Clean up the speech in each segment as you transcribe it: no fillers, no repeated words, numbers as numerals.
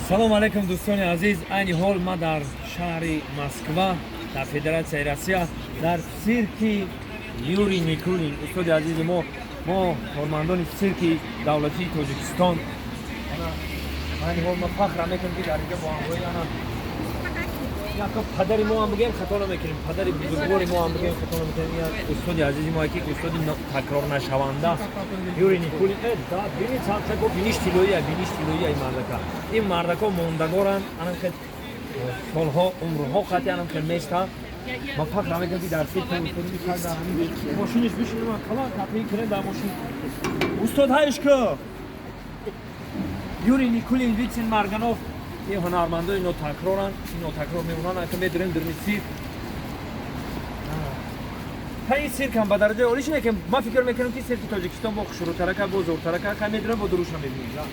Салом алейкум, дӯстони азиз. Айни ҳол ман дар шаҳри Москва, дар Федератсияи Россия, дар цирки Юрий Никулин, устоди азизи мо. Мо кормандони цирки давлатии Тоҷикистон. Айни ҳол ма фахр мекунем, ки дар инҷа бо ҳамроҳи ана яко падари мо ҳам бигем, хато намекунем, падари бузургвори мо ҳам бигем, хато намекунем. Як устоди азизи мо, ки устоди такрорнашаванда Юрий Никулин. Да, бинид, бо биниш тиллоия, биниш тиллоия. Ин мардака, ин мардако мондагоранд, анам хел солҳо, умрҳо қати анам хел места. Ман фахр мекунам, ки дар цирки устоди мошиниш бишинем, калан капи кунем дар мошин. Устод, ҳайшко Юрий Никулин, Витсин Марганов, ин ҳунармандои нотакроранд, ин нотакрор мемонанд. Ака, медурем дуруни цирк. Та ин цирк ҳам ба дараҷаи олӣ шине, ки ман фикр мекунам, ки цирки Тоҷикистон бо хушрӯтарака, бо зӯртарака. Ка медурем, бо дуруша мебинем.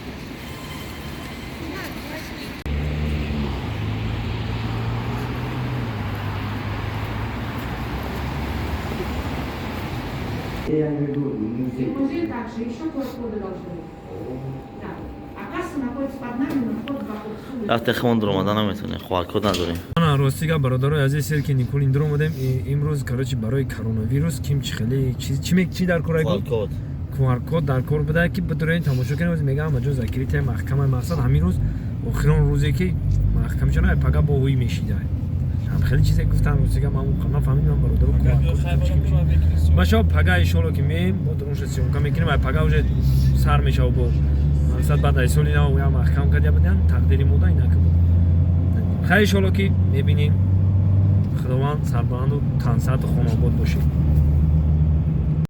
Я имею в виду музей. Музей также, еще QR-коды должны быть. Да. А касса находится под нами, но вход вокруг с улицы. Вақте химон дуромада наметонем, QR-код надорем. Ана, рости гап, бародарои азиз, цирки Никулин дуромадем. Имрӯз, короче, барои коронавирус ким чи хеле чи дар кор? QR-код. QR-код дар кор буда, ки бидуроем, тамошо кунем. Мега, ҳама ҷо закрытие, маҳкамаи. Мақсад, ҳамин рӯз охирон рӯзе, ки маҳкам шуда, пага бо ӯй мешида. Ҳам хеле чизе гуфтан. Рости гап, ман нафаҳмидам, бародаро, QR-код. Бачаҳо, пага иншоалло, ки меем, бо дурунша съёмка мекунем. Ай пага уже сар мешава. Бо мақсад, баъд аз соли нав я маҳкам кардя буданд. Тақдири мода инака буд. Хайр, иншоалло, ки мебинем. Худованд сарбаланду тансаату хонаобод бошед.